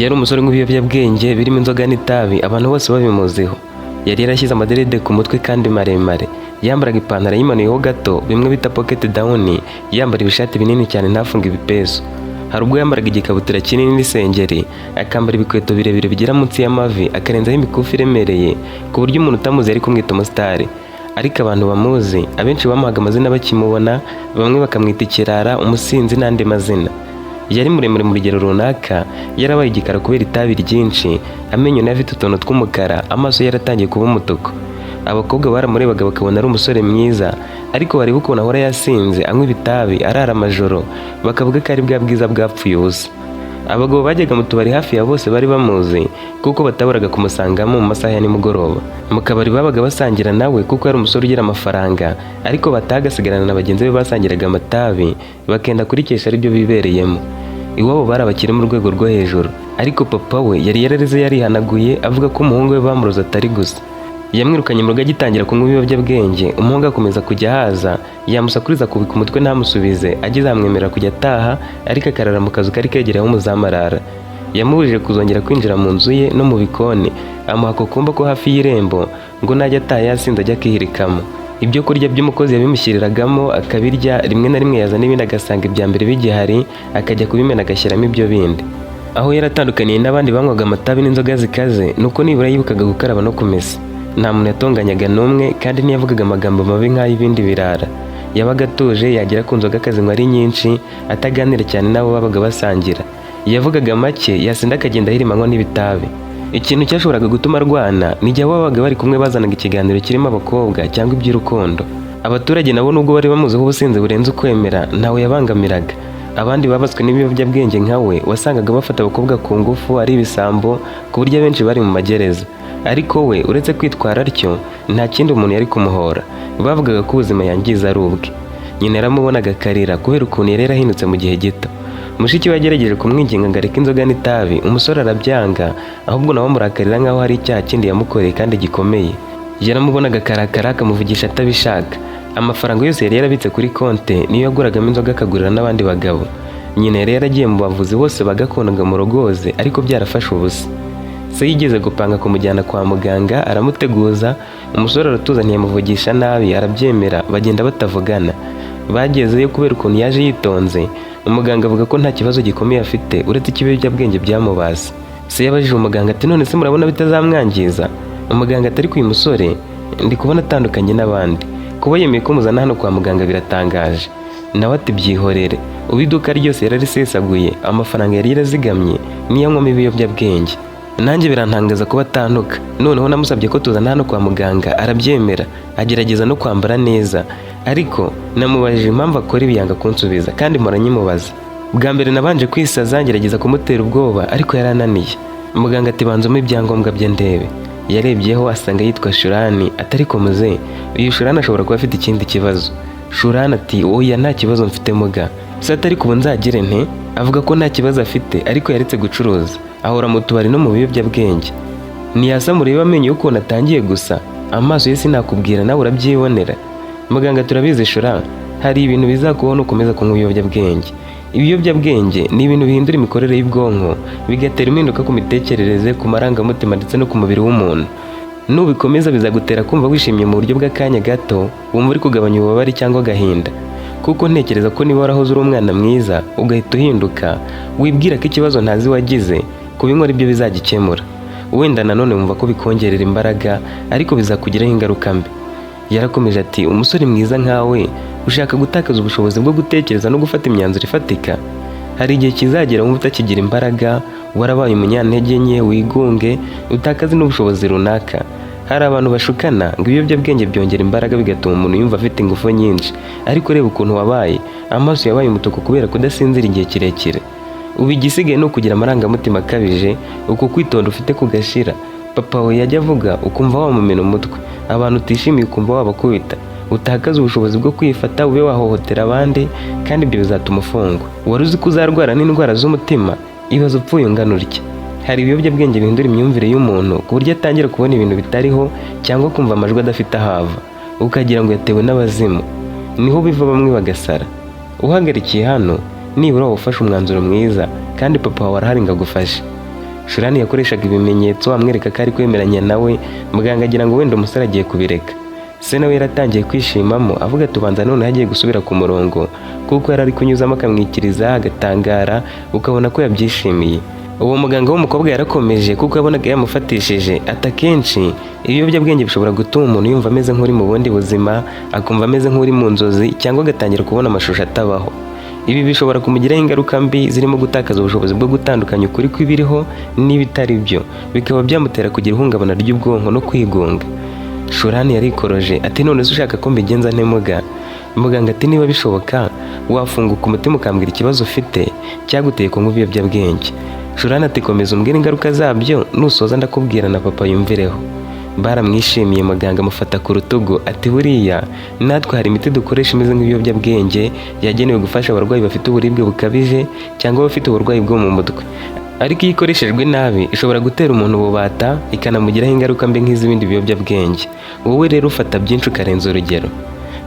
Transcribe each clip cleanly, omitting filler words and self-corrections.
Yari umusore unywa ibiyobyabwenge birimo inzoga n'itabi, abantu bose babimuziho. Yari yarashyize amadreads ku mutwe kandi maremare, yambaraga ipantaro yimanuyeho gato, bimwe bita pocket down, yambara ibishati binini cyane ntafunge ibipesu. Hari ubwo yambaraga igikabutura kinini n'isengeri, akambara ibikweto birebire bigera munsi y'amavi, akarenzaho imikufi iremereye, ku buryo umuntu utamuzi yari kumwita umusitari. Ariko abantu bamuzi abenshi bamuhaga amazina bakimubona, bamwe bakamwita ikirara, umusinzi n'andi mazina. Yari muremure mu rugero runaka, yarabaye igikara kubera itabi ryinshi, amenyo nayo afite utuntu tw'umukara, amaso ye yaratangiye kuba umutuku. Abakobwa baramurebaga bakabona ari umusore mwiza, ariko bareba ukuntu ahora yasinze, anywa ibitabi, arara amajoro, bakavuga ko ari bwa bwiza bwapfuye ubusa. Abagabo bajyaga mu tubari hafi ya bose bari bamuzi, kuko bataburaga kumusangamo mu masaha ya nimugoroba. Mu kabari babaga basangira nawe, kuko yari umusore ugira amafaranga, ariko bataha agasigarana na bagenzi be basangiraga amatabi, bakenda kurikesha aribyo bibereyemo. Iwabo bari abakire mu rwego rwo hejuru, ariko papa we yari yarareze, yarihanaguye, avuga ko umuhungu we bamuroze atari gusa. Yamwirukanye mu rugo agitangira kunywa ibiyobyabwenge. Umuhungu akomeza kujya ahaza, yamusakuriza akubika umutwe ntamusubize. Ageze amwemerera kujya ataha, ariko akarara mu kazu kari kegereye aho umuzamu arara. Yamubujije kuzongera kwinjira mu nzu ye no mu bikoni, amuha ako kumba ko hafi y'irembo ngo najya ataha yasinze ajya akihirikamo. Ibyo kurya by'umukozi yabimushyiriragamo akabirya, rimwe na rimwe yazana ibindi agasanga ibya mbere bigihari, akajya kubimena agashyiramo ibyo bindi. Aho yaratandukaniye n'abandi banywaga amatabi n'inzoga zikaze ni uko nibura yibukaga gukaraba no kumesa. Nta muntu yatonganyaga n'umwe, kandi ntiyavugaga amagambo mabi nk'ay'ibindi birara. Yabaga atuje, yagera ku nzoga akazinywa ari nyinshi, ataganira cyane n'abo babaga basangira. Yavugaga make, yasinda akagenda ahirima anywa n'ibitabi. Ikintu cyashoboraga gutuma arwana ni igihe abo babaga bari kumwe bazanaga ikiganiro kirimo abakobwa cyangwa iby'urukundo. Abaturage nabo, nubwo bari bamuziho ubusinzi burenze ukwemera, ntawe yabangamiraga. Abandi babaswe n'ibiyobyabwenge nka we wasangaga bafata abakobwa ku ngufu, ari ibisambo, ku buryo abenshi bari mu magereza. Ariko we, uretse kwitwara atyo, nta kindi umuntu yari kumuhora. Bavugaga ko ubuzima yangiza ari ubwe. Nyina yaramubonaga akarira kubera ukuntu yari yarahindutse mu gihe gito. Mushiki we yagerageje kumwinginga ngo areke inzoga n'itabi, umusore arabyanga, ahubwo nawe amurakarira nk'aho hari icyaha kindi yamukoreye kandi gikomeye. Yaramubonaga akarakara, akamuvugisha atabishaka. Amafaranga yose yari yarabitse kuri konte niyo yaguragamo inzoga, akagurira n'abandi bagabo. Nyina yari yaragiye mu bavuzi bose bagakonaga mu rogoze, ariko byarafashe ubusa. Se yigeze gupanga kumujyana kwa muganga, aramuteguza, umusore aratuza, ntiyamuvugisha nabi, arabyemera, bagenda batavugana. Bagezeyo, kubera ukuntu yaje yitonze, umuganga avuga ko nta kibazo gikomeye afite uretse ikiyobyabwenge byamubase. Se yabajije umuganga ati: "None se murabona bitazamwangiza?" Umuganga ati: "Ariko uyu musore ndi kubona atandukanye n'abandi, kuba yemeye ko muzana hano kwa muganga biratangaje." Nawe ati: "Byihorere, ubu iduka ryose yararisesaguye, amafaranga yari yarazigamye niyo anywamo ibiyobyabwenge. Nanjye birantangaza kuba atantuka. Noneho namusabye ko tuzana hano kwa muganga arabyemera, agerageza no kwambara neza, ariko namubajije impamvu akora ibi yanga kunsubiza, kandi mpora nyimubaza. Bwa mbere nabanje kwisaza, ngerageza kumutera ubwoba, ariko yarananiye." Muganga ati: "Banza umpe ibyangombwa bye ndebe." Yarebyeho asanga yitwa Shurani. Atari ko muze, uyu Shurani ashobora kuba afite ikindi kibazo. Shurani ati: "Oya, nta kibazo mfite muga." Se atari kubu nzagire nte? Avuga ko nta kibazo afite, ariko yaretse gucuruza, ahora mu tubari no mu biyobyabwenge. Ntiyasa, murebe amenyo y'ukuntu atangiye gusa, amaso ye sinakubwira, nawe urabyibonera. Muganga: "Turabizi Shura, hari ibintu bizakubaho nukomeza kunywa ibiyobyabwenge. Ibiyobyabwenge ni ibintu bihindura imikorere y'ubwonko, bigatera impinduka ku mitekerereze, ku marangamutima ndetse no ku mubiri w'umuntu. Nubikomeza bizagutera kumva wishimye mu buryo bw'akanya gato, wumva uri kugabanya ububabare cyangwa agahinda, kuko ntekereza ko niba warahoze uri umwana mwiza ugahita uhinduka, wibwira ko ikibazo ntazi wagize, kubinywa ari byo bizagikemura. Wenda nanone wumva ko bikongerera imbaraga, ariko bizakugiraho ingaruka mbi." Yarakomeje ati: "Umusore mwiza nkawe ushaka gutakaza ubushobozi bwo gutekereza no gufata imyanzuro ifatika? Hari igihe kizagera wumva utakigira imbaraga, warabaye umunyantege nke, wigunge, utakaze n'ubushobozi runaka. Hari abantu bashukana ngo ibiyobyabwenge byongera imbaraga, bigatuma umuntu yumva afite ingufu nyinshi, ariko reba ukuntu wabaye, amaso yabaye umutuku kubera kudasinzira igihe kirekire. Ubu igisigaye ni ukugira amarangamutima akabije, uku kwitonda ufite kugashira. Papa we yajya avuga ukumva wamumena umutwe, abantu utishimiye ukumva wabakubita, utakaze ubushobozi bwo kwifata, ube wahohotera abandi, kandi ibyo bizatuma ufungwa. Wari uzi ko uzarwara n'indwara z'umutima? Ibaze upfuye ungana utya. Hari ibiyobyabwenge bihindura imyumvire y'umuntu, ku buryo atangira kubona ibintu bitariho cyangwa kumva amajwi adafite aho ava, ukagira ngo yatewe n'abazimu. Niho biva bamwe bagasara. Uhagarikiye hano, nibura waba ufashe umwanzuro mwiza, kandi papa wawe arahari ngo agufashe." Shurani yakoreshaga ibimenyetso amwereka ko ari kwemeranya nawe. Muganga agira ngo wenda umusore agiye kubireka. Se nawe yaratangiye kwishimamo, avuga ati ubanza noneho agiye gusubira ku murongo, kuko yari ari kunyuzamo akamwikiriza agatangara, ukabona ko yabyishimiye. Uwo muganga w'umukobwa yarakomeje, kuko yabonaga yamufatishije, ati akenshi ibiyobyabwenge bishobora gutuma umuntu yumva ameze nk'uri mu bundi buzima, akumva ameze nk'uri mu nzozi, cyangwa agatangira kubona amashusho atabaho. Ibi bishobora kumugiraho ingaruka mbi zirimo gutakaza ubushobozi bwo gutandukanya ukuri kw'ibiriho n'ibitari byo, bikaba byamutera kugira ihungabana ry'ubwonko no kwigunga. Shurani yarikoroje ati none se ushaka ko mbigenza nte muga? Muganga ati niba bishoboka wafunguka umutima ukambwira ikibazo ufite cyaguteye kunywa ibiyobyabwenge. Shurani ati komeza umbwire ingaruka zabyo, nusoza ndakubwira na papa yumvireho. Baramwishimiye. Muganga amufata ku rutugu ati buriya natwe hari imiti dukoresha imeze nk'ibiyobyabwenge, yagenewe gufasha abarwayi bafite uburibwe bukabije cyangwa abafite uburwayi bwo mu mutwe, ariko iyo ikoreshejwe nabi ishobora gutera umuntu ububata, ikanamugiraho ingaruka mbi nk'iz'ibindi biyobyabwenge. Wowe rero ufata byinshi ukarenza urugero.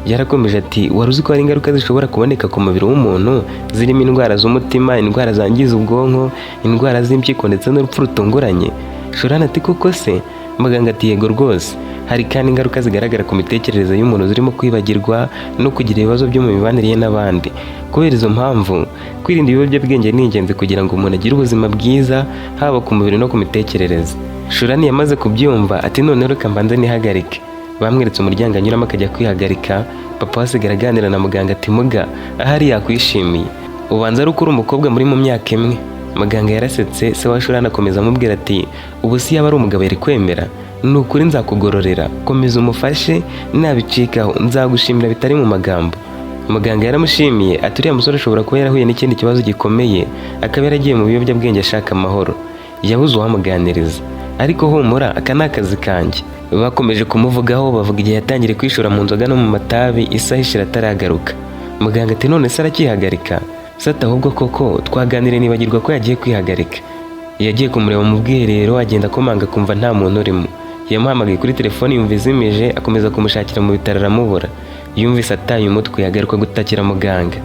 Yarakomeje ati wari uzi ko hari ingaruka zishobora kuboneka ku mubiri w'umuntu, zirimo indwara z'umutima, indwara zangiza ubwonko, indwara z'impyiko ndetse n'urupfu rutunguranye? Shurani ati koko se? Muganga ati yego rwose. Hari kandi ingaruka zigaragara ku mitekerereze y'umuntu, zirimo kwibagirwa no kugira ibibazo byo mu mibanire ye n'abandi. Kubera izo mpamvu, kwirinda ibiyobyabwenge ni ingenzi kugira ngo umuntu agire ubuzima bwiza, haba ku mubiri no ku mitekerereze. Shurani yamaze kubyumva ati noneho reka mbanze nihagarike. Bamweretse umuryango anyuramo akajya kwihagarika. Papa we asigara aganira na muganga ati muga, ahari yakwishimiye, ubanza ari uko uri umukobwa muri mu myaka imwe. Muganga yarasetse. Se wa Shurani akomeza amubwira ati ubu si yaba ari umugabo yari kwemera? Ni ukuri nzakugororera, komeza umufashe, nabicikaho nzagushimira bitari mu magambo. Muganga yaramushimiye ati uriya musore ashobora kuba yarahuye n'ikindi kibazo gikomeye, akaba yaragiye mu biyobyabwenge ashaka amahoro, yabuze uwamuganiriza, ariko humura, aka ni akazi kanjye. Bakomeje kumuvugaho, bavuga igihe yatangiriye kwishora mu nzoga no mu matabi, isaha ishira ataragaruka. Muganga ati none se aracyihagarika? Se ati ahubwo koko twaganiriye nibagirwa ko yagiye kwihagarika. Yagiye kumureba mu bwiherero, agenda akomanga akumva nta muntu urimo. Yamuhamagaye kuri telefoni yumva izimije, akomeza kumushakira mu bitaro aramubura. Yumvise ataye umutwe, agaruka gutakira muganga.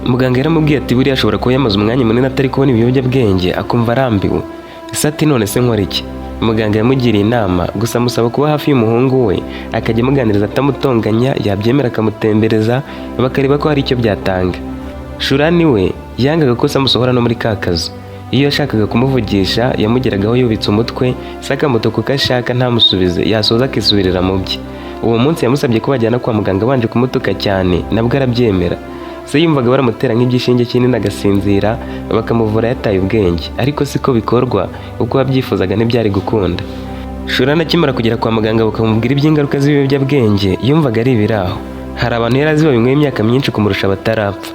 Muganga yaramubwiye ati buriya ashobora kuba yamaze umwanya munini atari kubona ibiyobyabwenge, akumva arambiwe. Se ati none se nkora iki? Muganga yamugiriye inama gusa, amusaba kuba hafi y'umuhungu we, akajya amuganiriza atamutonganya, yabyemera akamutembereza, bakareba ko hari icyo byatanga. Shurani we yangaga ko se amusohora no muri ka kazu. Iyo yashakaga kumuvugisha yamugeragaho yubitse umutwe, se akamutuka uko ashaka ntamusubize, yasoza akisubirira mu bye. Uwo munsi yamusabye ko bajyana kwa muganga abanje kumutuka cyane, nabwo arabyemera. Se yumvaga baramutera nk'igishinge kinini agasinzira, bakamuvura yataye ubwenge, ariko siko bikorwa, uko yabyifuzaga ntibyari gukunda. Shurani akimara kugera kwa muganga bakamubwira iby'ingaruka z'ibiyobyabwenge, yumvaga ari ibiraho. Hari abantu yari azi babinyweye imyaka myinshi kumurusha batarapfa.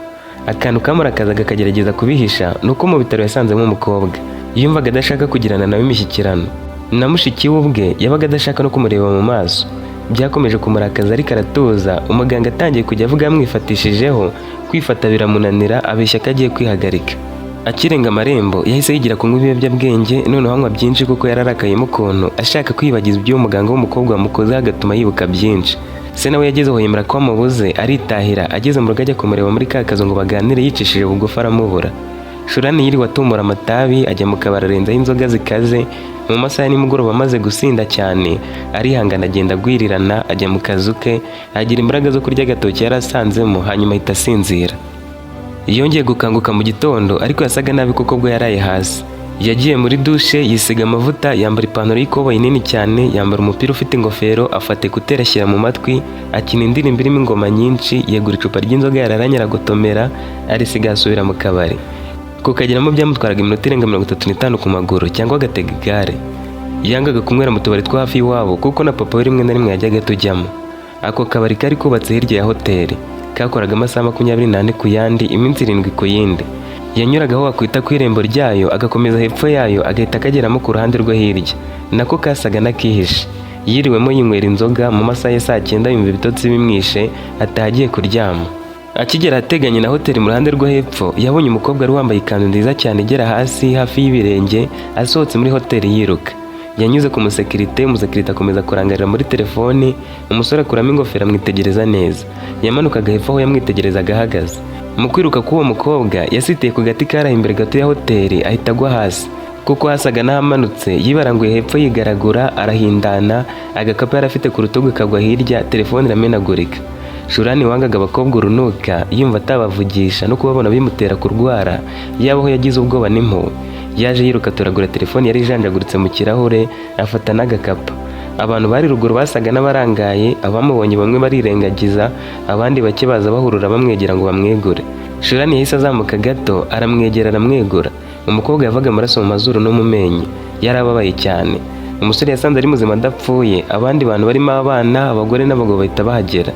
Akantu kamurakazaga akagerageza kubihisha ni uko mu bitaro yasanzemo umukobwa yumvaga adashaka kugirana nawe imishyikirano, na mushiki we ubwe yabaga adashaka no kumureba mu maso. Byakomeje kumurakaza ariko aratuza. Umuganga atangiye kujya avuga yamwifatishijeho, kwifata biramunanira, abeshya ko agiye kwihagarika. Akirenga amarembo yahise yigira kunywa ibiyobyabwenge, noneho anywa byinshi kuko yararakayemo ukuntu, ashaka kwibagiza iby'uwo muganga w'umukobwa wamukozeho agatuma yibuka byinshi. Se nawe yageze aho yemera ko amubuze, aritahira. Ageze mu rugo ajya kumureba muri ka kazu ngo baganire, yicishije bugufi aramubura. Shurani yiriwe atumura amatabi, ajya mu kabari arenzaho inzoga zikaze. Mu masaha ya nimugoroba amaze gusinda cyane, arihangana agenda agwirirana ajya mu kazu ke, agira imbaraga zo kurya agatoki yari asanzemo, hanyuma ahita asinzira. Yongeye gukanguka mu gitondo, ariko yasaga nabi kuko bwo yaraye hasi. Yagiye muri dushe yisiga amavuta, yambara ipantaro y'ikoboyi nini cyane, yambara umupira ufite ingofero, afata écouteurs ashyira mu matwi, akina indirimbo irimo ingoma nyinshi, yegura icupa ry'inzoga yararanye aragotomera, arisiga, asubira mu kabari. Kukageramo byamutwaraga iminota irenga 35 ku maguru cyangwa agatega igare. Yangaga kunywera mu tubari two hafi y'iwabo, kuko na papa we rimwe na rimwe yajyaga tujyamo. Ako kabari kari kubatse hirya ya hoteli, kakoraga amasaha 24 ku yandi, iminsi 7 ku yindi. Yanyuraga aho wakwita ku irembo ryayo, agakomeza hepfo yayo, agahita akageramo ku ruhande rwo hirya, nako kasaga n'akihishe. Yiriwemo yinywera inzoga, mu masaha ya saa 9 yumva ibitotsi bimwishe, ataha agiye kuryama. Akigera ahateganye na hoteli mu ruhande rwo hepfo, yabonye umukobwa wari wambaye ikanzu nziza cyane igera hasi hafi y'ibirenge, asohotse muri hoteli yiruka. Yanyuze ku musekirite, umusekirite akomeza kurangarira muri telefoni. Umusore akuramo ingofero amwitegereza neza. Yamanukaga hepfo aho yamwitegerezaga ahagaze. Mu kwiruka k'uwo mukobwa yasitiye ku gati kari aho imbere gato ya hoteli, ahita agwa hasi. Kuko hasaga n'ahamanutse, yibaranguye hepfo yigaragura, arahindana, agakapu yari afite ku rutugu kagwa hirya, telefone iramenagurika. Shurani wangaga abakobwa urunuka, yumva atabavugisha no kubabona bimutera kurwara, yabaho yagize ubwoba n'impuhwe. Yaje yiruka atoragura telefone yari ijanjaguritse mu kirahure, afata n'agakapu. Abantu bari ruguru basaga n'abarangaye, abamubonye bamwe barirengagiza, abandi bake baza bahurura bamwegera ngo bamwegure. Shurani yahise azamuka gato, aramwegera aramwegura. Umukobwa yavaga amaraso mu mazuru no mu menyo, yari ababaye cyane. Umusore yasanze ari muzima adapfuye, abandi bantu barimo abana, abagore n'abagabo bahita bahagera.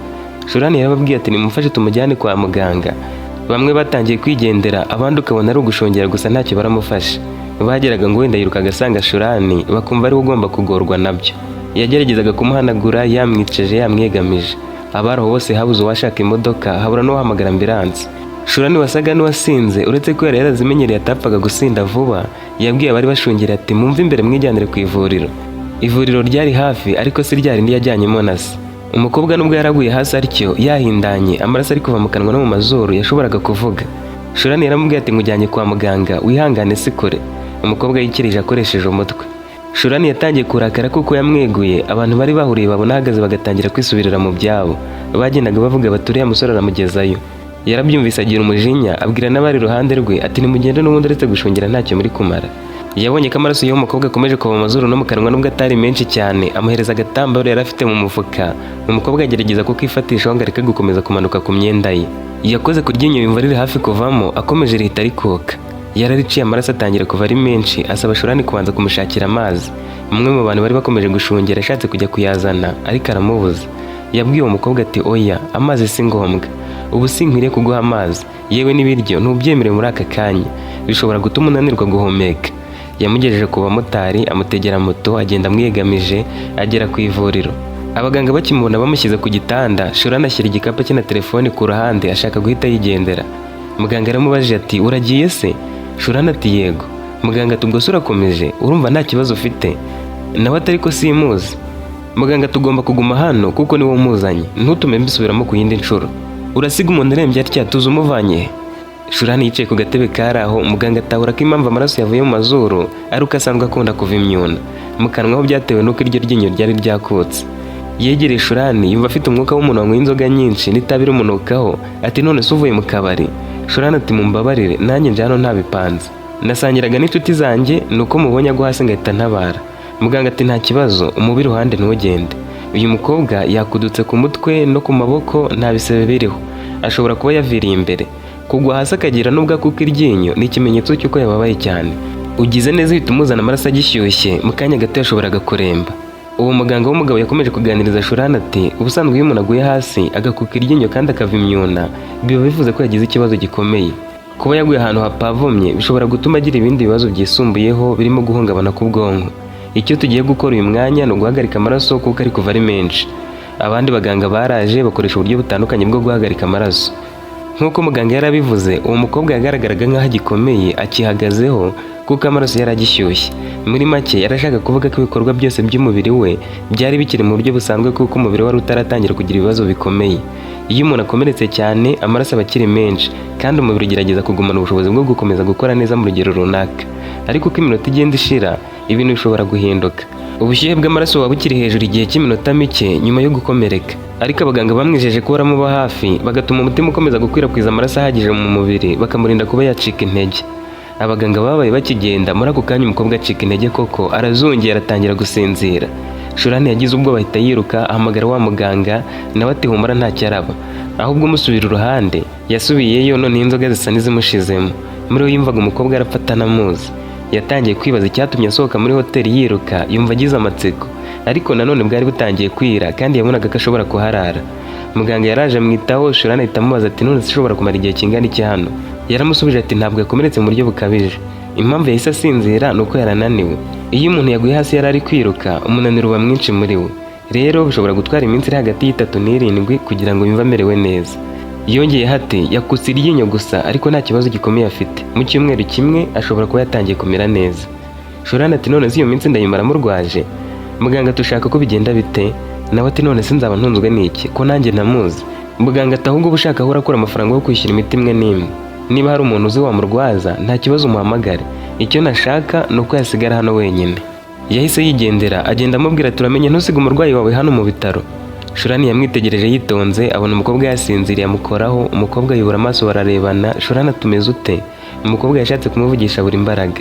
Shurani yarababwiye ati nimumufashe tumujyane kwa muganga. Bamwe batangiye kwigendera, abandi ukabona ari ugushungera gusa ntacyo baramufasha. Bageraga ngo wenda yiruka agasanga Shurani, bakumva ariwe ugomba kugorwa nabyo. Yageragezaga kumuhanagura, yamwiceje, yamwegamije. Abari aho bose habuze uwashaka imodoka, habura n'uwahamagara ambulance. Shurani wasaga n'uwasinze, uretse ko yari yarazimenyereye atapfaga gusinda vuba, yabwiye abari bashungereye ati mumve imbere mwijyanire ku ivuriro. Ivuriro ryari hafi ariko si rya rindi yajyanyemo na se. Umukobwa nubwo yaraguye hasi atyo yahindanye, amaraso ari kuva mu kanwa no mu mazuru, yashoboraga kuvuga. Shurani yaramubwiye ati nkujyanye kwa muganga, wihangane si kure. Umukobwa yikirije akoresheje umutwe. Shurani yatangiye kurakara kuko yamweguye, abantu bari bahuriye babona ahagaze bagatangira kwisubirira mu byabo. Bagendaga bavuga bati uriya musore aramugezayo. Yarabyumvise agira umujinya, abwira n'abari iruhande rwe ati nimugende n'ubundi uretse gushungera ntacyo muri kumara. Yabonye ko amaraso y'uwo mukobwa akomeje kuva mu mazuru no mu kanwa nubwo atari menshi cyane, amuhereza agatambaro yari afite mu mufuka. Umukobwa agerageza kukifatishaho ngo areke gukomeza kumanuka ku myenda ye. Yakoze ku ryinyo yumva riri hafi kuvamo, akomeje rihita rikuka. Yarariciye amaraso atangira kuva ari menshi, asaba Shurani kubanza kumushakira amazi. Umwe mu bantu bari bakomeje gushungera ashatse kujya kuyazana, ariko aramubuza. Yabwiye uwo mukobwa ati oya, amazi si ngombwa. Ubu sinkwiriye kuguha amazi, yewe n'ibiryo ntubyemerewe muri aka kanya. Bishobora gutuma unanirwa guhumeka. Yamugejeje ku bamotari, amutegera moto, agenda amwegamije, agera ku ivuriro. Abaganga bakimubona bamushyize ku gitanda, Shurani ashyira igikapu cye na telefone ku ruhande ashaka guhita yigendera. Muganga yaramubajije ati uragiye se? Shurani ati yego. Muganga ati ubwo se urakomeje, urumva nta kibazo ufite? Nawe ati ariko simuzi. Muganga tugomba kuguma hano kuko niwe umuzanye, ntutume mbisubiramo ku yindi nshuro. Urasiga umuntu arembye atya tuzi umuvanye he? Shurani yicaye ku gatebe kari aho, muganga atahura ko impamvu amaraso yavuye mu mazuru ari uko asanzwe akunda kuva imyuna. Mu kanwa ho byatewe n'uko iryo ryinyo ryari ryakutse. Yegereye Shurani yumva afite umwuka w'umuntu wanyweye inzoga nyinshi n'itabi rimunukaho, ati none se uvuye mu kabari? Shurani ati mumbabarire nanjye nje hano ntabipanze. Nasangiraga n'inshuti zanjye nuko mubonye agwa hasi ngahita ntabara. Muganga ati nta kibazo, umube iruhande ntugende. Uyu mukobwa yakudutse ku mutwe no ku maboko, nta bisebe biriho. Ashobora kuba yaviriye imbere. Kugwa hasi akagira n'ubwo akuka iryinyo ni ikimenyetso cy'uko yababaye cyane. Ugize neza uhita umuzana amaraso agishyushye, mu kanya gato yashoboraga kuremba. Uwo muganga w'umugabo yakomeje kuganiriza Shurani ati ubusanzwe iyo umuntu aguye hasi agakuka iryinyo kandi akava imyuna, biba bivuze ko yagize ikibazo gikomeye. Kuba yaguye ahantu hapavomye bishobora gutuma agira ibindi bibazo byisumbuyeho birimo guhungabana k'ubwonko. Icyo tugiye gukora uyu mwanya ni uguhagarika amaraso kuko ari kuva ari menshi. Abandi baganga baraje bakoresha uburyo butandukanye bwo guhagarika amaraso. Nk'uko muganga yarabivuze, uwo mukobwa yagaragaraga nk'aho agikomeye akihagazeho kuko amaraso yari agishyushye. Muri make yarashaka kuvuga ko ibikorwa byose by'umubiri we byari bikiri mu buryo busanzwe kuko umubiri wari utaratangira kugira ibibazo bikomeye. Iyo umuntu akomeretse cyane, amaraso aba akiri menshi kandi umubiri ugerageza kugumana ubushobozi bwo gukomeza gukora neza mu rugero runaka. Ariko uko iminota igenda ishira, ibintu bishobora guhinduka. Ubushyuhe bw'amaraso buba bukiri hejuru igihe cy'iminota mike nyuma yo gukomereka. Ariko abaganga bamwijeje ko baramuba hafi, bagatuma umutima ukomeza gukwirakwiza amaraso ahagije mu mubiri, bakamurinda kuba yacika intege. Abaganga babaye bakigenda, muri ako kanya umukobwa acika intege koko, arazungera atangira gusinzira. Shurani yagize ubwoba ahita yiruka ahamagara wa muganga, nawe ati humura ntacyo araba. Ahubwo umusubira uruhande, yasubiyeyo noneho inzoga zisa n'izimushizemo. Muri we yumvaga umukobwa arapfa atanamuzi. Yatangiye kwibaza icyatumye asohoka muri hoteli yiruka, yumva agize amatsiko. Ariko nanone bwari butangiye kwira kandi yabonaga ko ashobora kuharara. Muganga yaraje amwitaho, Shurani ahita amubaza ati none se ushobora kumara igihe kingana iki hano? Yaramusubije ati ntabwo yakomeretse mu buryo bukabije. Impamvu yahise asinzira ni uko yarananiwe. Iyo umuntu yaguye hasi yari ari kwiruka, umunaniro uba mwinshi muri we. Rero bishobora gutwara iminsi iri hagati y'itatu n'irindwi kugira ngo yumve amerewe neza. Yongeyeho ati yakutse iryinyo gusa ariko nta kibazo gikomeye afite. Mu cyumweru kimwe ashobora kuba yatangiye kumera neza. Shurani ati none se iyo minsi ndayimara murwaje? Muganga ati ushaka ko bigenda bite? Nawe ati none se nzaba ntunzwe n'iki ko nanjye ntamuzi? Muganga ati ahubwo uba ushaka aho urakura amafaranga yo kwishyura imiti imwe n'imwe. Niba hari umuntu uzi wamurwaza, nta kibazo, umuhamagare. Icyo nashaka ni uko yasigara hano wenyine." Yahise yigendera, agenda amubwira: "Turamenye, ntusige umurwayi wawe hano mu bitaro." Shurani yamwitegereje yitonze, abona umukobwa yasinziriye, amukoraho. Umukobwa yubura amaso, bararebana. Shurani: "Tumeze ute?" Umukobwa yashatse kumuvugisha buri mbaraga.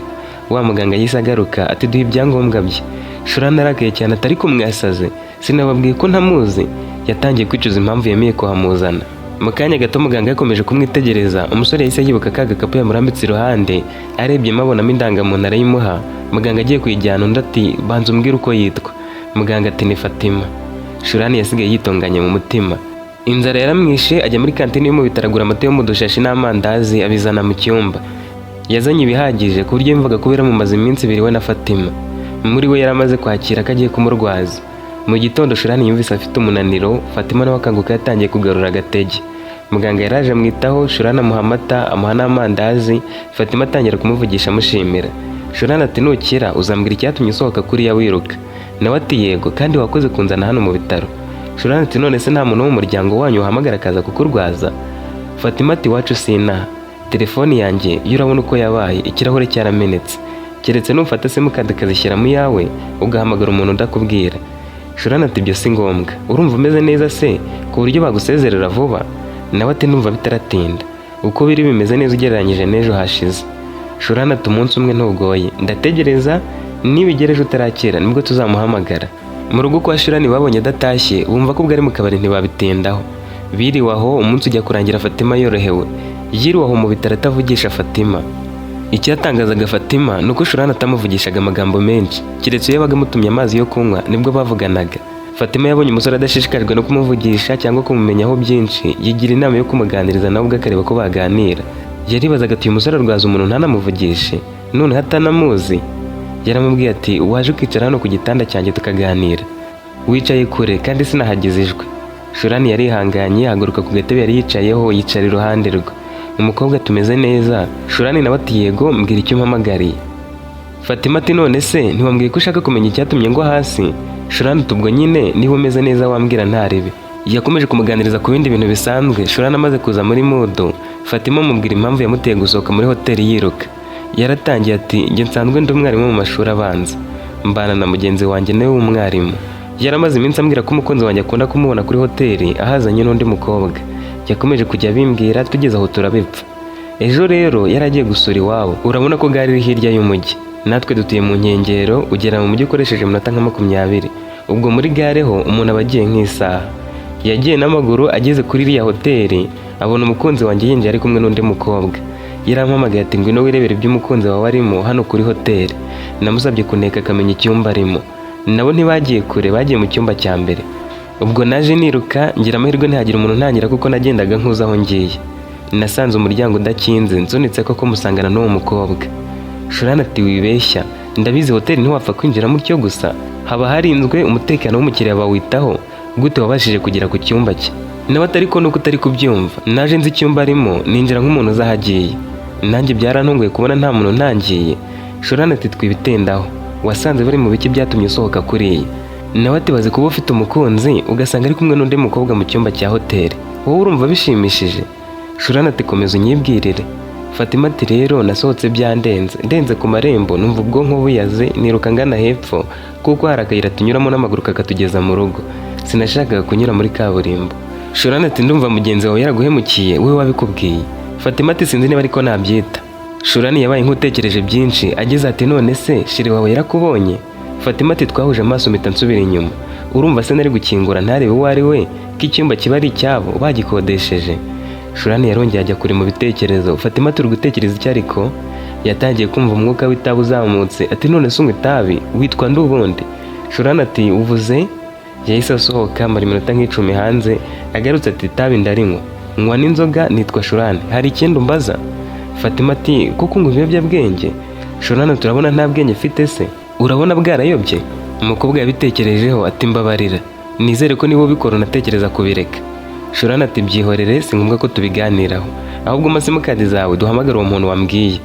Wa muganga yahise agaruka ati: "Duhe ibyangombwa bye." Shurani arakaye cyane ati: "Ariko mwasaze? Sinababwiye ko ntamuzi?" Yatangiye kwicuza impamvu yemeye kuhamuzana. Mu kanya gato muganga yakomeje kumwitegereza. Umusore yahise yibuka ka gakapu yamurambitse iruhande, arebyemo abonamo indangamuntu, arayimuha. Muganga agiye kuyijyana, undi ati: "Banza umbwire uko yitwa." Muganga ati: "Ni Fatima." Shurani yasigaye yitonganye mu mutima. Inzara yaramwishe, ajya muri kantine yo mu bitaro, agura amata yo mu dushashi n'amandazi, abizana mu cyumba. Yazanye ibihagije ku buryo yumvaga ko biramumaze iminsi 2 we na Fatima. Muri we yari amaze kwakira ko agiye kumurwaza. Mu gitondo Shurani yumvise afite umunaniro. Fatima nawe akanguka yatangiye kugarura agatege. Muganga yaraje amwitaho, Shurani amuha amata, amuha n'amandazi. Fatima atangira kumuvugisha amushimira. Shurani ati: "Nukira uzambwira icyatumye usohoka kuriya wiruka." Nawe ati: "Yego, kandi wakoze kunzana hano mu bitaro." Shurani ati: "None se nta muntu wo mu muryango wanyu wahamagara akaza kukurwaza?" Fatima ati: "Iwacu sinaha. Telefoni yanjye yo urabona uko yabaye, ikirahure cyaramenetse. Keretse nufata simukadi ukazishyira mu yawe, ugahamagara umuntu udakubwira." Shurani ati: "Ibyo si ngombwa. Urumva umeze neza se ku buryo bagusezerera vuba?" Nawe ati: "Ndumva bitaratinda. Uko biri bimeze neza ugereranyije n'ejo hashize." Shurani ati: "Umunsi umwe ntugoye. Ndategereza, nibigera ejo utarakira nibwo tuzamuhamagara." Mu rugo kwa Shurani babonye adatashye, bumva ko ubwo ari mu kabari, ntibabitindaho. Biriwe aho, umunsi ujya kurangira Fatima yorohewe. Yiriwe aho mu bitaro atavugisha Fatima. Icyatangazaga Fatima ni uko Shurani atamuvugishaga amagambo menshi, keretse iyo yabaga amutumye amazi yo kunywa, nibwo bavuganaga. Fatima yabonye umusore adashishikajwe no kumuvugisha cyangwa kumumenyaho byinshi, yigira inama yo kumuganiriza nawe ubwe akareba ko baganira. Yaribazaga ati: "Uyu musore arwaza umuntu ntanamuvugishe, noneho atanamuzi." Yaramubwiye ati: "Waje ukicara hano ku gitanda cyanjye tukaganira? Wicaye kure kandi sinahageze ijwi." Shurani yarihanganye, ahaguruka ku gatebe yari yicayeho, yicara iruhande rwe. Umukobwa: "Tumeze neza?" Shurani nawe ati: "Yego, mbwira icyo umpamagariye." Fatima ati: "None se ntiwambwiye ko ushaka kumenya icyatumye ngwa hasi?" Shurani ati: "Ubwo nyine niba umeze neza wambwira ntaribe." Yakomeje kumuganiriza ku bindi bintu bisanzwe. Shurani amaze kuza muri mood, Fatima amubwira impamvu yamuteye gusohoka muri hoteli yiruka. Yaratangiye ati: "Njye nsanzwe ndi umwarimu mu mashuri abanza, mbana na mugenzi wanjye nawe w'umwarimu. Yaramaze iminsi ambwira ko umukunzi wanjye akunda kumubona kuri hoteli ahazanye n'undi mukobwa. Yakomeje kujya abimbwira, tugeze aho turabipfa. Ejo rero yari agiye gusura iwabo. Urabona ko gare iri hirya y'umujyi, natwe dutuye mu nkengero. Ugera mu mujyi ukoresheje iminota nka 20, ubwo muri gare ho umuntu aba agiye nk'isaha. Yagiye n'amaguru, ageze kuri iriya hoteli abona umukunzi wanjye yinjiye ari kumwe n'undi mukobwa. Yarampamagaye ati: 'Ngwino wirebere ibyo umukunzi wawe arimo hano kuri hoteli.' Namusabye kuneka akamenya icyumba arimo. Nabo ntibagiye kure, bagiye mu cyumba cya mbere. Ubwo naje niruka, ngira amahirwe ntihagira umuntu ntangira kuko nagendaga nkuza aho ngiye. Nasanze umuryango udakinze, nsunitse koko musangana n'uwo mukobwa." Shurani ati: "Wibeshya, ndabizi, hoteli ntiwapfa kwinjiramo utyo gusa, haba harinzwe, umutekano w'umukiriya bawitaho. Gute wabashije kugera ku cyumba cye?" Nawe atari ko nuko utari kubyumva, naje nzi icyumba arimo, ninjira nk'umuntu uzi aho agiye. Nanjye byarantunguye kubona nta muntu ntangiye." Shurani ati: "Twibitindaho, wasanze bari mu biki byatumye usohoka kuriya?" Nawe ati: "Bazi kuba ufite umukunzi ugasanga ari kumwe n'undi mukobwa mu cyumba cya hoteli, wowe urumva bishimishije?" Shurani ati: "Komeza unyibwirire." Fatima ati: "Rero nasohotse byandenze, ndenze ku marembo numva ubwonko buyaze, niruka ngana hepfo kuko hari akayira tunyuramo n'amaguru kakatugeza mu rugo. Sinashakaga kunyura muri kaburimbo." Shurani ati: "Ndumva mugenzi wawe yaraguhemukiye, wowe wabikubwiye?" Fatima ati: "Sinzi niba ariko nabyita." Shurani yabaye nk'utekereje byinshi, ageze ati: "None se chéri wawe yarakubonye?" Fatima ati: "Twahuje amaso mpita nsubira inyuma. Urumva se nari gukingura ntarebe uwo ari we, ko icyumba kiba ari icyabo bagikodesheje?" Shurani yarongeye ajya kure mu bitekerezo. Fatima: "Turi gutekereza icyo?" Ariko yatangiye kumva umwuka w'itabi uzamutse, ati: "None se unywa itabi? Witwa nde ubundi?" Shurani ati: "Uvuze?" Yahise asohoka, amara iminota nk'10 hanze, agarutse ati: "Itabi ndarinywa, nywa n'inzoga, nitwa Shurani. Hari ikindi umbaza?" Fatima ati: "Kuko unywa ibiyobyabwenge?" Shurani: "Turabona nta bwenge mfite se? Urabona bwarayobye?" Umukobwa yabitekerejeho ati: "Mbabarira, nizere ko niba ubikora unatekereza kubireka." Shurani ati: "Byihorere, si ngombwa ko tubiganiraho. Ahubwo mpa simukadi zawe duhamagare uwo muntu wambwiye."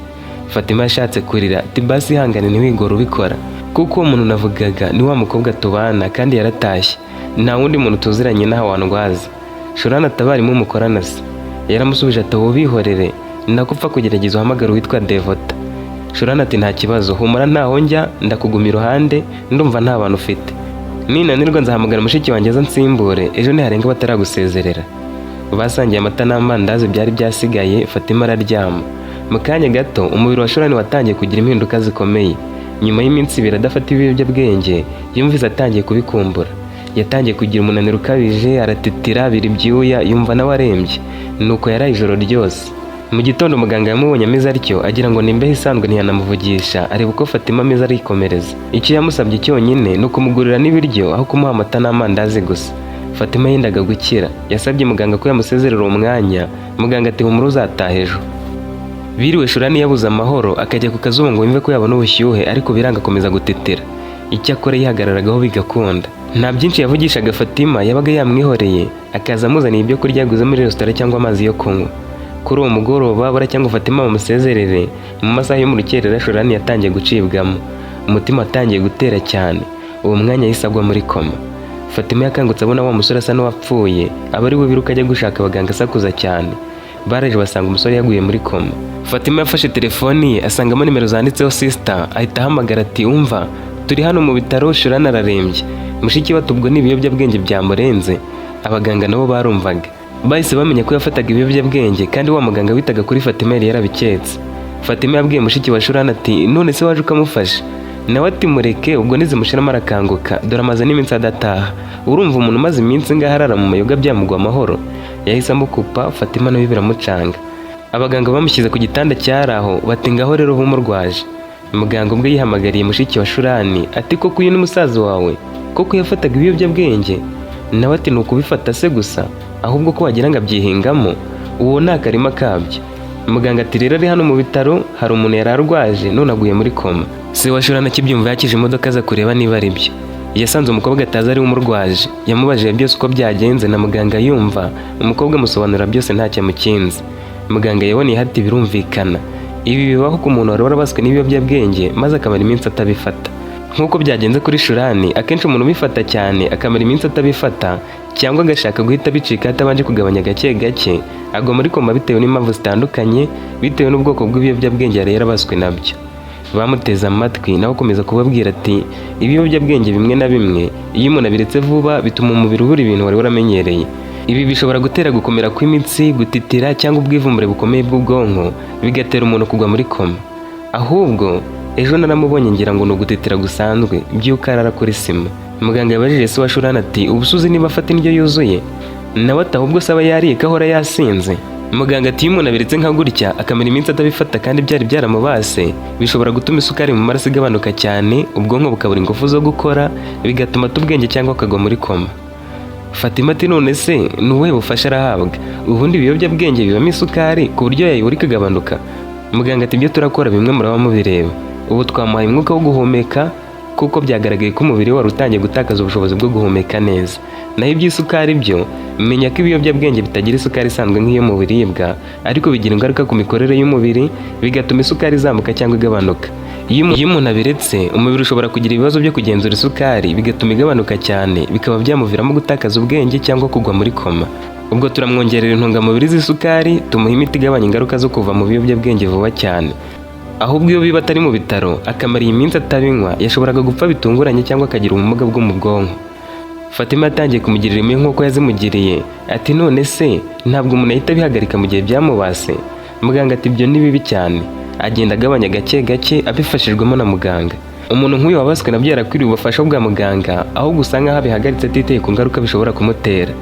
Fatima yashatse kurira ati: "Basi ihangane, ntiwigore ubikora, kuko uwo muntu navugaga ni wa mukobwa tubana kandi yaratashye. Nta wundi muntu tuziranye n'aha wandwaza." Shurani ati: "Abarimu mukorana se?" Yaramusubije ati: "Ubu bihorere." Nako upfa kugerageza uhamagara uwitwa Devota. Shurani ati: "Nta kibazo, humura, ntaho njya, ndakuguma iruhande, ndumva nta bantu ufite. Ninanirwa nzahamagara mushiki wanjye aza nsimbure ejo niharenga bataragusezerera." Basangiye amata n'amandazi byari byasigaye, Fatima araryama. Mu kanya gato umubiri wa Shurani watangiye kugira impinduka zikomeye. Nyuma y'iminsi 2 adafata ibiyobyabwenge, yumvise atangiye kubikumbura. Yatangiye kugira umunaniro ukabije, aratitira, abira ibyuya, yumva nawe arembye. Nuko yaraye ijoro ryose. Mu gitondo muganga yamubonye ameze atyo agira ngo ni imbeho isanzwe, ntiyanamuvugisha, areba uko Fatima ameze arikomereza. Icyo yamusabye cyonyine ni ukumugurira n'ibiryo aho kumuha amata n'amandazi gusa. Fatima yendaga gukira. Yasabye muganga ko yamusezerera uwo mwanya. Muganga ati: "Humura, uzataha ejo." Biriwe Shurani yabuze amahoro, akajya ku kazuba ngo yumve ko yabona ubushyuhe, ariko biranga, akomeza gutitira. Icyakora yihagararagaho bigakunda. Nta byinshi yavugishaga Fatima, yabaga yamwihoreye, akaza amuzaniye ibyo kurya yaguze muri resitora cyangwa amazi yo kunywa. Kuri uwo mugoroba buracya ngo Fatima bamusezerere, mu masaha yo mu rukerera Shurani yatangiye gucibwamo, umutima watangiye gutera cyane. Uwo mwanya yahise agwa muri koma. Fatima yakangutse abona wa musore asa n'uwapfuye, aba ari we wiruka ajya gushaka abaganga asakuza cyane. Baraje basanga umusore yaguye muri koma. Fatima yafashe telefoni ye asangamo nimero zanditseho sister, ahita ahamagara ati: "Umva, turi hano mu bitaro, Shurani ararembye." Mushiki we ati: "Ubwo ni ibiyobyabwenge byamurenze." Abaganga nabo barumvaga, bahise bamenya ko yafataga ibiyobyabwenge, kandi wa muganga witaga kuri Fatima yari yarabiketse. Fatima yabwiye mushiki wa Shurani ati: "None se waje ukamufasha?" Nawe ati: "Mureke, ubwo nizimushiramo arakanguka, dore amaze n'iminsi adataha. Urumva umuntu umaze iminsi ngaho arara mu mayoga byamugwa amahoro?" Yahise amukupa. Fatima nawe biramucanga. Abaganga bamushyize ku gitanda cyari aho, bati: "Ngaho rero bumurwaje." Muganga ubwe yihamagariye mushiki wa Shurani ati: "Koko uyu ni musaza wawe? Koko yafataga ibiyobyabwenge?" Nawe ati: "Ni ukubifata se gusa, ahubwo ko wagira ngo abyihingamo, uwo ni akarima kabyo." Muganga ati: "Rero ari hano mu bitaro, hari umuntu yari arwaje none aguye muri koma." Se wa Shurani akibyumva yakije imodoka aza kureba niba ari byo. Yasanze umukobwa atazi ari we umurwaje. Yamubajije byose uko byagenze na muganga yumva, umukobwa amusobanurira byose ntacyo amukinze. Muganga yaboneye ati: "Birumvikana, ibi bibaho ku muntu wari warabaswe n'ibiyobyabwenge maze akamara iminsi atabifata, nk'uko byagenze kuri Shurani. Akenshi umuntu ubifata cyane akamara iminsi atabifata, cyangwa agashaka guhita abicika atabanje kugabanya gake gake, agwa muri koma bitewe n'impamvu zitandukanye, bitewe n'ubwoko bw'ibiyobyabwenge yari yarabaswe nabyo." Bamuteze amatwi, nawe akomeza kubabwira ati: "Ibiyobyabwenge bimwe na bimwe iyo umuntu abiretse vuba bituma umubiri ubura ibintu wari waramenyereye. Ibi bishobora gutera gukomera kw'imitsi, gutitira cyangwa ubwivumbure bukomeye bw'ubwonko, bigatera umuntu kugwa muri koma. Ahubwo ejo naramubonye ngira ngo ni ugutitira gusanzwe, by'uko arara kuri sima." Muganga yabajije se wa Shurani ati: "Ubu uzi niba afata indyo yuzuye?" Nawe ati: "Ahubwo se aba yariye ko ahora yasinze?" Muganga ati: "Iyo umuntu abiretse nka gutya akamara iminsi atabifata kandi byari byaramubase, bishobora gutuma isukari mu maraso igabanuka cyane, ubwonko bukabura ingufu zo gukora, bigatuma ata ubwenge cyangwa akagwa muri koma." Fatima ati: "None se ni ubuhe bufasha arahabwa? Ubundi ibiyobyabwenge bibamo isukari ku buryo yayibura ikagabanuka?" Muganga ati: "Ibyo turakora bimwe muraba mubireba. Ubu twamuhaye umwuka wo guhumeka kuko byagaragaye ko umubiri we wari utangiye gutakaza ubushobozi bwo guhumeka neza. Naho iby'isukari byo, menya ko ibiyobyabwenge bitagira isukari isanzwe nk'iyo mu biribwa, ariko bigira ingaruka ku mikorere y'umubiri, bigatuma isukari izamuka cyangwa igabanuka. Iyo umuntu abiretse, umubiri ushobora kugira ibibazo byo kugenzura isukari, bigatuma igabanuka cyane, bikaba byamuviramo gutakaza ubwenge cyangwa kugwa muri koma. Ubwo turamwongerera intungamubiri z'isukari, tumuha imiti igabanya ingaruka zo kuva mu biyobyabwenge vuba cyane. Ahubwo iyo biba atari mu bitaro akamara iyi minsi atabinywa, yashoboraga gupfa bitunguranye cyangwa akagira ubumuga bwo mu bwonko." Fatima yatangiye kumugirira impuhwe nk'uko yazimugiriye, ati: "None se ntabwo umuntu ahita abihagarika mu gihe byamubase?" Muganga ati: "Ibyo ni bibi cyane. Agenda agabanya gake gake abifashijwemo na muganga. Umuntu nk'uyu wabaswe nabyo yarakwiriye ubufasha bwa muganga, ahubwo usa nk'aho abihagaritse atiteye ku ngaruka bishobora kumutera."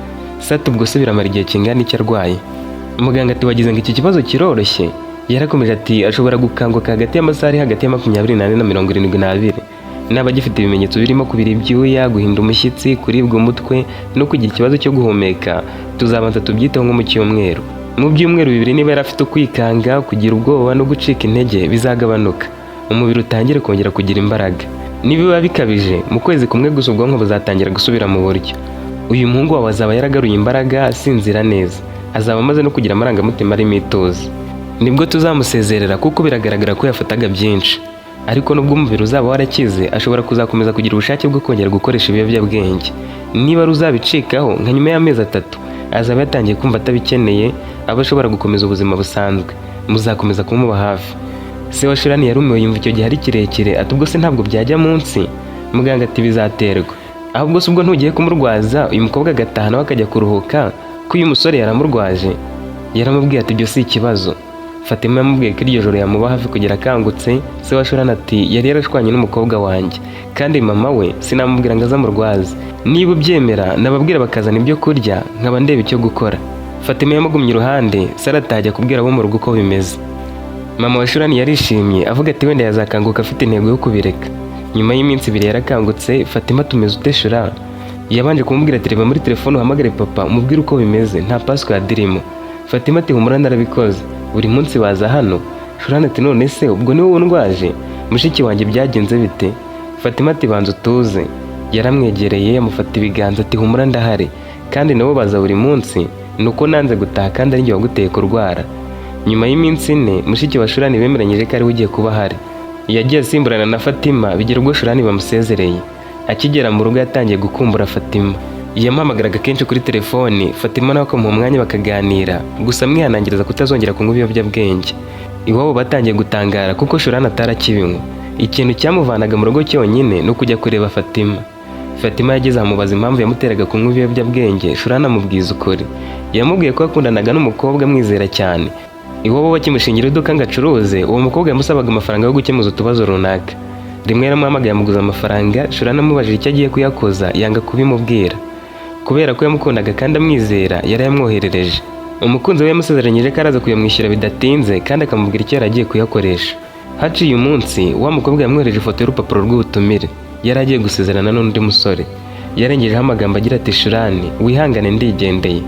Sati: "Ubwo se biramara igihe kingana icyo arwaye?" Muganga ati: "Wagize ngo iki kibazo kiroroshye?" Yarakomeje ati: "Ashobora gukanguka hagati y'amasaha ari hagati ya 24 na 72. Naba agifite ibimenyetso birimo kubira ibyuya, guhinda umushyitsi, kuribwa umutwe no kugira ikibazo cyo guhumeka, tuzabanza tubyiteho nko mu cyumweru. Mu byumweru 2 niba yari afite ukwikanga, kugira ubwoba no gucika intege, bizagabanuka, umubiri utangire kongera kugira imbaraga. Nibiba bikabije, mu kwezi kumwe gusa ubwonko buzatangira gusubira mu buryo. Uyu muhungu wawe azaba yaragaruye imbaraga, asinzira neza, azaba amaze no kugira amarangamutima arimo ituze. Nibwo tuzamusezerera, kuko biragaragara ko yafataga byinshi. Ariko nubwo umubiri uzaba warakize, ashobora kuzakomeza kugira ubushake bwo kongera gukoresha ibiyobyabwenge. Niba ari uzabicikaho nka nyuma y'amezi 3, azaba yatangiye kumva atabikeneye, aba ashobora gukomeza ubuzima busanzwe. Muzakomeza kumuba hafi. Se wa Shurani yarumiwe, yumva icyo gihe ari kirekire, ati: "Ubwo se ntabwo byajya munsi?" Muganga ati: "Bizaterwa. Ahubwo se ubwo ntugiye kumurwaza, uyu mukobwa agataha nawe akajya kuruhuka, ko uyu musore yaramurwaje?" Yaramubwiye ati: "Ibyo si ikibazo." Fatima yamubwiye ko iryo joro yamuba hafi kugera akangutse. Se wa Shurani ati: "Yari yarashwanye n'umukobwa wanjye, kandi mama we sinamubwira ngo azamurwaze. Niba ubyemera, nababwira bakazana ibyo kurya, nkaba ndeba icyo gukora." Fatima yamugumye iruhande, se aratajya kubwira abo mu rugo uko bimeze. Mama wa Shurani yarishimye, avuga ati: "Wenda yazakanguka afite intego yo kubireka." Nyuma y'iminsi 2 yarakangutse. Fatima: "Tumeze ute, Shura?" Yabanje kumubwira ati: "Reba muri telefone uhamagare papa, umubwire uko bimeze, nta password irimo." Fatima ati: "Humura, narabikoze, buri munsi baza hano." Shurani ati: "None se ubwo ni wowe undwaje? Mushiki wanjye byagenze bite?" Fatima ati: "Banza utuze." Yaramwegereye, amufata ibiganza, ati: "Humura, ndahari, kandi nabo baza buri munsi, ni uko nanze gutaha kandi ari njye waguteye kurwara." Nyuma y'iminsi 4, mushiki wa Shurani bemeranyije ko ariwe ugiye kuba ahari. Yagiye asimburana na Fatima, bigera ubwo Shurani bamusezereye. Akigera mu rugo yatangiye gukumbura Fatima. Yamuhamagaraga kenshi kuri telefoni, Fatima nawe akamuha umwanya bakaganira, gusa amwihanangiriza kutazongera kunywa ibiyobyabwenge. Iwabo batangiye gutangara kuko Shurani atarakibinywa. Ikintu cyamuvanaga mu rugo cyonyine ni ukujya kureba Fatima. Fatima yageze amubaza impamvu yamuteraga kunywa ibiyobyabwenge. Shurani amubwiza ukuri. Yamubwiye ko yakundanaga n'umukobwa amwizera cyane. Iwabo bakimushingira iduka ngo acuruze, uwo mukobwa yamusabaga amafaranga yo gukemuza utubazo runaka. Rimwe yaramuhamagaye amuguza amafaranga. Shurani amubajije icyo agiye kuyakoza, yanga kubimubwira. Kubera ko yamukundaga kandi amwizera, yarayamwoherereje. Umukunzi we yamusezeranyije ko araza kuyamwishyura bidatinze, kandi akamubwira icyo yari agiye kuyakoresha. Haciye umunsi, wa mukobwa yamwohereje ifoto y'urupapuro rw'ubutumire. Yari agiye gusezerana n'undi musore. Yarengejeho amagambo agira ati: "Shurani, wihangane, ndigendeye.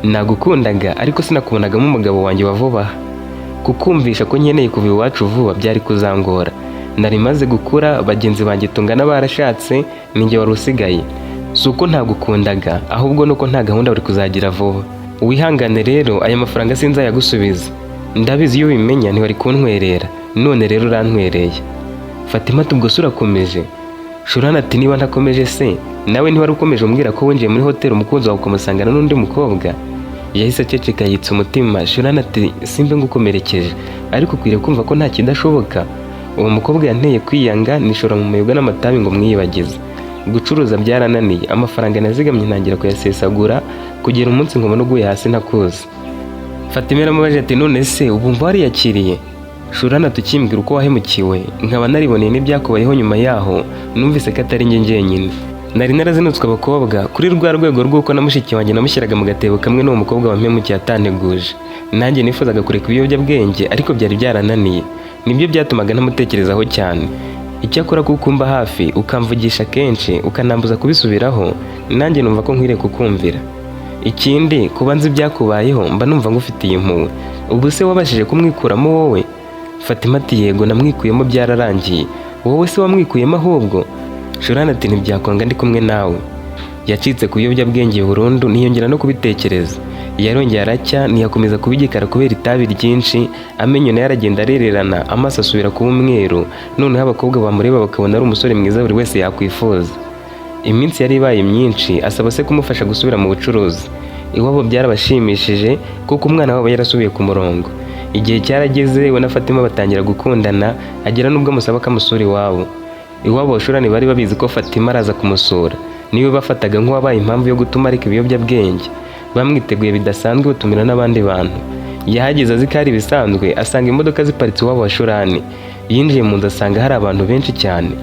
Nagukundaga, ariko sinakubonagamo umugabo wanjye wa vuba aha. Kukumvisha ko nkeneye kuva iwacu vuba byari kuzangora. Nari maze gukura, bagenzi banjye tungana barashatse, ninjye wari usigaye. Si uko ntagukundaga, ahubwo nuko nta gahunda wari kuzagira vuba. Wihangane rero, aya mafaranga sinzayagusubiza. Ndabizi iyo ubimenya ntiwari kuntwerera, none rero urantwereye." Fatima ati: "Ubwo se urakomeje?" Shurani ati: "Niba ntakomeje se, nawe ntiwari ukomeje umbwira ko winjiye muri hoteli umukunzi wawe ukamusangana n'undi mukobwa?" Yahise aceceka, yitsa umutima. Shurani ati: "Simbe ngukomerekeje, ariko ukwiriye kumva ko nta kidashoboka. Uwo mukobwa yanteye kwiyanga, nishora mu mayoga n'amatabi ngo mwiyibagize. Gucuruza byarananiye, amafaranga nazigamye ntangira kuyasesagura, kugera umunsi nkubona uguye hasi ntakuzi." Fatima yaramubajije ati: "None se ubu mva wariyakiriye?" Shurani ati: "Ukimbwira uko wahemukiwe, nkaba nariboneye n'ibyakubayeho nyuma yaho, numvise ko atari njye njyenyine. Nari narazinutswe abakobwa kuri rwa rwego rw'uko na mushiki wanjye namushyiraga mu gatebo kamwe n'uwo mukobwa wampemukiye atanteguje. Nanjye nifuzaga kureka ibiyobyabwenge, ariko byari byarananiye. Nibyo byatumaga ntamutekerezaho cyane. Icyakora kuko umba hafi, ukamvugisha kenshi, ukanambuza kubisubiraho, nanjye numva ko nkwiriye kukumvira. Ikindi, kuba nzi ibyakubayeho, mba numva ngufitiye impuhwe. Ubu se wabashije kumwikuramo wowe?" Fatima ati: "Yego, namwikuyemo, byararangiye. Wowe se wamwikuyemo ahubwo?" Shurani ati: "Ntibyakwanga ndi kumwe nawe." Yacitse ku biyobyabwenge burundu, ntiyongera no kubitekereza. Yarongeye aracya, ntiyakomeza kuba igikara kubera itabi ryinshi. Amenyo nayo aragenda arererana, amaso asubira kuba umweru. Noneho abakobwa bamureba bakabona ari umusore mwiza buri wese yakwifuza. Iminsi yari ibaye myinshi, asaba se kumufasha gusubira mu bucuruzi. Iwabo byarabashimishije kuko umwana wabo yarasubiye ku murongo. Igihe cyarageze, we na Fatima batangira gukundana, agera n'ubwo amusaba ko amusura iwabo. Iwabo wa Shurani bari babizi ko Fatima araza kumusura. Niwe bafataga nk'uwabaye impamvu yo gutuma areka ibiyobyabwenge. Bamwiteguye bidasanzwe, batumira n'abandi bantu. Yahageze azi ko ari ibisanzwe, asanga imodoka ziparitse iwabo wa Shurani. Yinjiye mu nzu asanga hari abantu benshi cyane.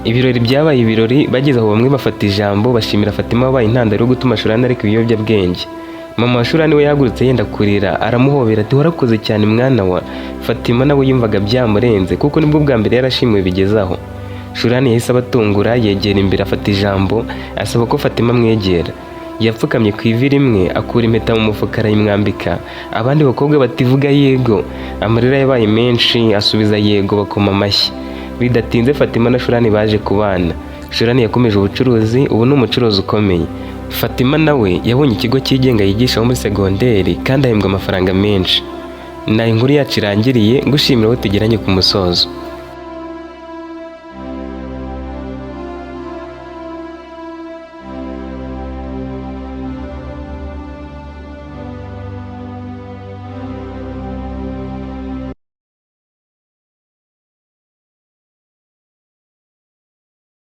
Ibirori byabaye ibirori. Bageze aho bamwe bafata ijambo, bashimira Fatima wabaye intandaro yo gutuma Shurani areka ibiyobyabwenge. Mama wa Shurani we yahagurutse yenda kurira, aramuhobera ati: "Warakoze cyane, mwana wa." Fatima nawe yumvaga byamurenze, kuko nibwo bwa mbere yarashimiwe bigeze aho. Shurani yahise abatungura, yegera imbere, afata ijambo, asaba ko Fatima amwegera. Yapfukamye ku ivi rimwe, akura impeta mu mufuka, arayimwambika. Abandi bakobwa bativuga yego. Amarira yabaye menshi, asubiza yego, bakoma amashyi. Bidatinze Fatima na Shurani baje kubana. Shurani yakomeje ubucuruzi, ubu ni umucuruzi ukomeye. Fatima nawe yabonye ikigo cyigenga yigishaho muri segonderi, kandi ahembwa amafaranga menshi. Na inkuru yacu irangiriye, ngushimira aho tugeranye ku musozo.